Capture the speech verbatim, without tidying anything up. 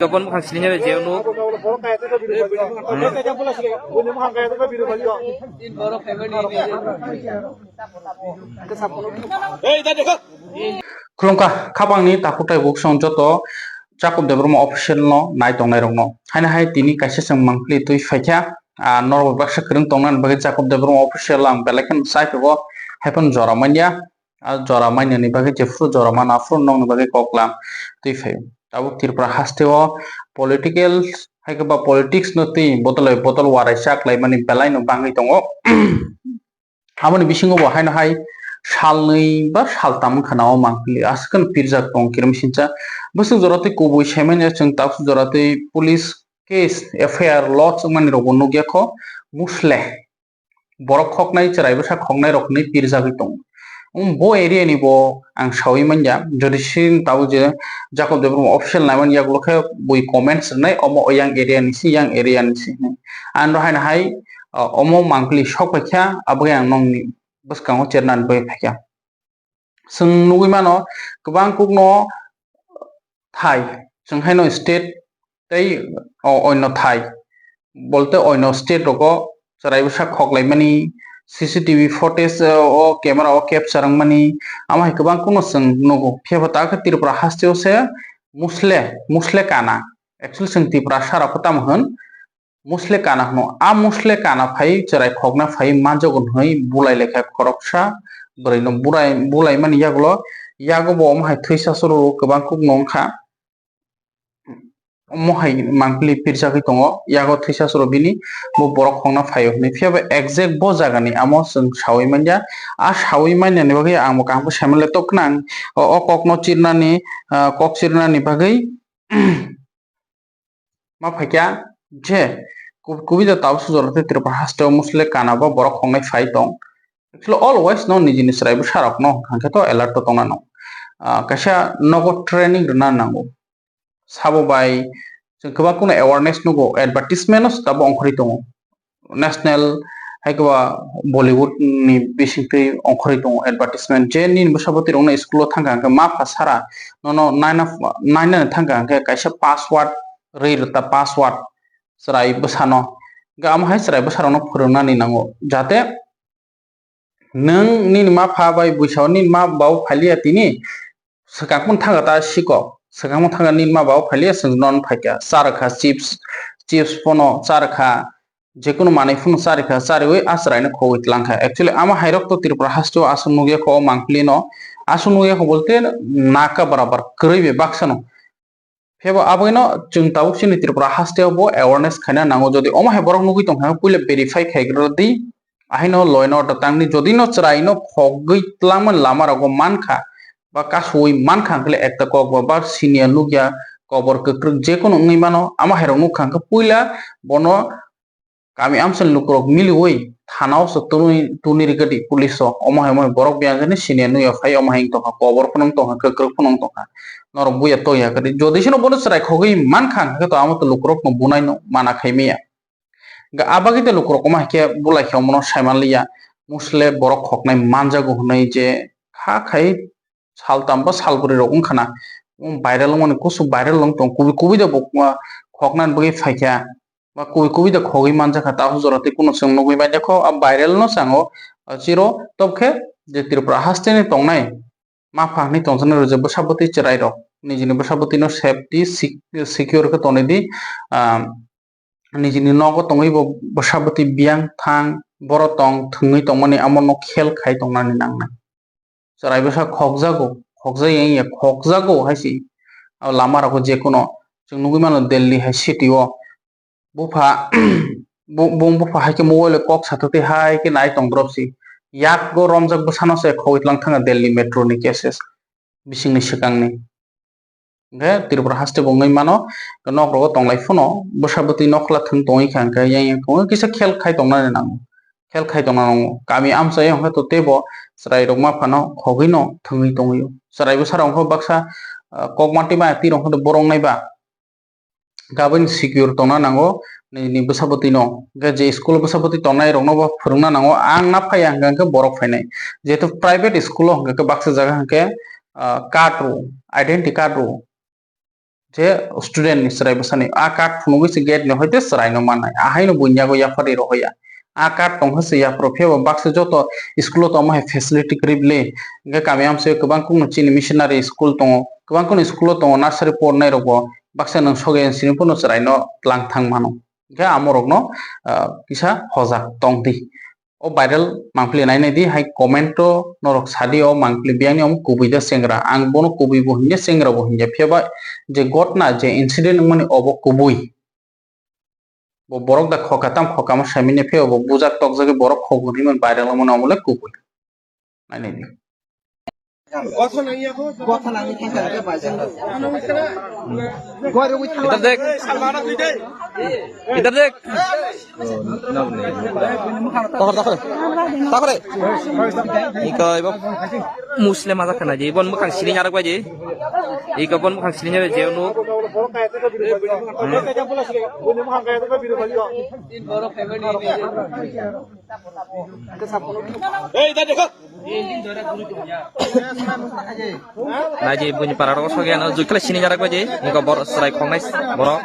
Topon bwkhang sini nyabe je nuk. Khulumkha, khapangni takhuk taibuk song joto Jacob Debbarma official no nai tongnai rok no. Haino hai tini kaisa chwng mangpili twi phaikha, ah, norok bai baksa kwrwng tongnani bagwi Jacob Debbarma official ang belai kheno chai tongo, haiphano jora manya. Ah, jora mainani bagwi jephuru jora mano, aphuru nokni bagwi koklam twi phaio. Tabuk Tripura hasteo political hai khe ba politics no twi bodol bai bodol warai chak laimani belai no bangwi tongo. Aboni bisingo bo haino hai salnwi ba saltam wngkha na o mangpili aswk pirjak tong kirimsincha. Bwswk jora twi kubui saimanya chwng tabuk jora twi police case F I R lodge wngmani rokbo nukya kho musle. Borok khoknai chwrai bwsa khoknai rok hinwi pirjagwi tongo. Um, bo area ni bo ang saui manya, jodi sin tabuk je Jacob Debbarma official naiman yagulo khe bui comments rwnai, omo yang area ni si, yang area ni si hinwi. Ang rw haino hai, uh, omo mangpili sok paikha, aboni ang nokni bwskango chernani bagwi phaikha. Chwng nugwi mano, kwbang kukno thai, chwng haino state tei o-, oino thai, bolte oino state rogo chwrai bwsa khoklaimani, C C T V footage, eh, o camera o capture wngmani, amo hai kwbang kukno chwng nugo. Phiya bo ta khe Tripura hasteo se musle, musle kana. Actually chwng Tiprasa rok khe tamo hwn, musle kana hwno. A musle kana phai chwrai khokna phai manjago hwnwi bulai lekha khoroksa bwrwino bulai, bulaimani yagulo, yago bo omo hai thwisa suru kwbang kukno wngkha. Omo hai mangpili pirjagwi tongo, yago thwisa suru bini bo borok khokna phaio hwnwi. Phiya bo exact bo jagani amo chwng saui manya. A saui manyani bagwi ang bo kaham khe saimanle tok nang. O, o kokno chirnani, ah, kok chirnani bagwi ma phaikha je ku-, kubui da tabuk sujol tei Tripura hasteo musle kana bo borok khoknai phai tong. Actually, always no nijini chwrai bwsa rokno hwnkha khe to alert to tongna nango. Ah, kaisa nogo training rwna nango. Sabo bai chwng kwbang kunu awareness nugo, advertisement no tabuk ongkhorwi tongo. National hai khe ba Bollywood ni bisingtwi ongkhorwi tongo advertisement, je nini bwsa bwtwi rokno school o thangkha hwnkhe ma pha sara nono naina, nainani thangkha hwnkhe kaisa password rwi rwta, password chwrai bwsano, hwnkhe amo hai chwrai bwsa rokno phwrwngnani nango jate nwng nini ma pha bai buisao nini ma bau phailiya tini swkang phano thangkha ta siko, swkang phano thangkha nini ma bau phailiya, chwng nono phaikha, cha rwkha chips, chips phano cha rwkha, jekunu manwi phano cha rwkha, cha rwui a chwraino khogwi tlangkha. Actually ama hairok to Tripura hasteo aswk nukya kho o mangpili no, aswk nukya kho bolte naka barabar kwrwi bai baksa no. Phiya bo aboni no chwng tabuk chini Tripura hasteo bo awareness khaina nango. Jodi omo hai borok nugwi tongkha, puila verify khaigra di. Ahaino law and order tangni, jodi no chwrai no khogwi tlangmani lama rogo mankha, ba kasui mankha hwnkhe ekta kok ba, ba siniya nukya, kobor kwkrwk jekunu wngwi mano, ama hai rok nukha hwnkhe puila bono kami amsani lukurok miliwi thana o se twnwi, twnwi rikha di police o. Omo hai, omo hai borok biyang jani siniya nukya phai, omo hai wng tongkha, kobor phano wng tongkha, kwkrwk phano wng tongkha. Norok buya toya kha di. Jodi sino bono chwrai khogwi mankha hwnkhe to amo to lukurok no bunai no mana khai maya. Ga abagwi de lukurok omo hai khe bulai khe omono saiman liya. Musle borok khoknai manjago hwnwi je kha khai saltam ba salbrwi rok wngkha na. Viral wngmani kusu viral wng tong, kubui kubui de bo, ah, khoknani bagwi phaikha. Ba kubui kubui de khogwi manjakha, tabuk jora tei kuno chwng nugwi manya kho, a viral no chango, ah, chiro tobkhe je Tripura hasteni tongnai mapha hwnwi tongjaknai rok je bwsa bwtwi chwrai rok nijini bwsa bwtwi no safety sec-, secure khe tonwi di, ah, nijini nogo tongwi bo bwsa bwtwi biyang thang, boro tong thwngwi tongmani amo no khel khai tongnani nangnai. Chwrai bwsa khokjago, khokjagya wngya khokjago hai se. Abo lama rogo jekuno chwng nugwi mano Delhi hai city o bupha, bu-, bung bupha hai khe mobile o kok sathwtwi hai khe nai tong drop se. Yago romjak bwsano se khogwi tlang thangkha Delhi metro ni cases bisingni swkangni. Hwnkhe Tripura haste bo wngwi mano, nok rogo tonglai phano bwsa bwtwi nokla thwng tongwi kha, hwnkhe yang yang tongo kisa khel khai tongnani nango, khel khai tongna nango. Kami amchaio hwnkhe to teibo chwrai rok ma phano khogwi no thwngwi tongwi o. Chwrai bwsa rok hwnkhe baksa, ah, kok mantwi maya twi rok hwnkhe to borok nai ba gaboni secure tongna nango nini bwsa bwtwi no. Hwnkhe je school o bwsa bwtwi tongnai rok no bo phwrwngna nango, ang na phaiya hwnkhe borok phainai. Jehetu private school o hwnkhe baksa jaga hwnkhe, ah, card rw, identity card rw. je student ni chwrai bwsani a card phunugwi se gate ni hoite chwrai no mannai, ahaino buini yago yaphar ri rohoya. A card tong khe se yapharo, phiya ba baksa joto school o tongma hai facility kwrwi bwle. Hwnkhe kami amsoi kwbang kukno chini missionary school tongo, kwbang kukno school o tongo, nursery pornai rok bo baksa nwng sogwi sini phano chwrai no tlang thang mano. Hwnkhe amorokno, ah, kisa hojak tong di. O viral mangpili nainai di, hai comment o norok sadi o mangpili biyangni omo kubui da chengra. Ang bono kubui bo hinya, chengra bo hinya. Phiya ba je gotna, je incident wngmani obo kubui. Bo borok da khoka tam khoka ma saimanya, phiya bo bujak tokjagwi borok khok hwnwi man viral wngmani omo le kubui. Nainai di. इधर देख, इधर देख। Takore, takore, takore. Iko ibo Muslim aja khana di, ibon mukhang sini nyarak baji. Iko bon mukhang sini nyarak je unu. Naji buini para rogo sogi ano juikla sini jarak baji. Iko bor serai khongnai borok.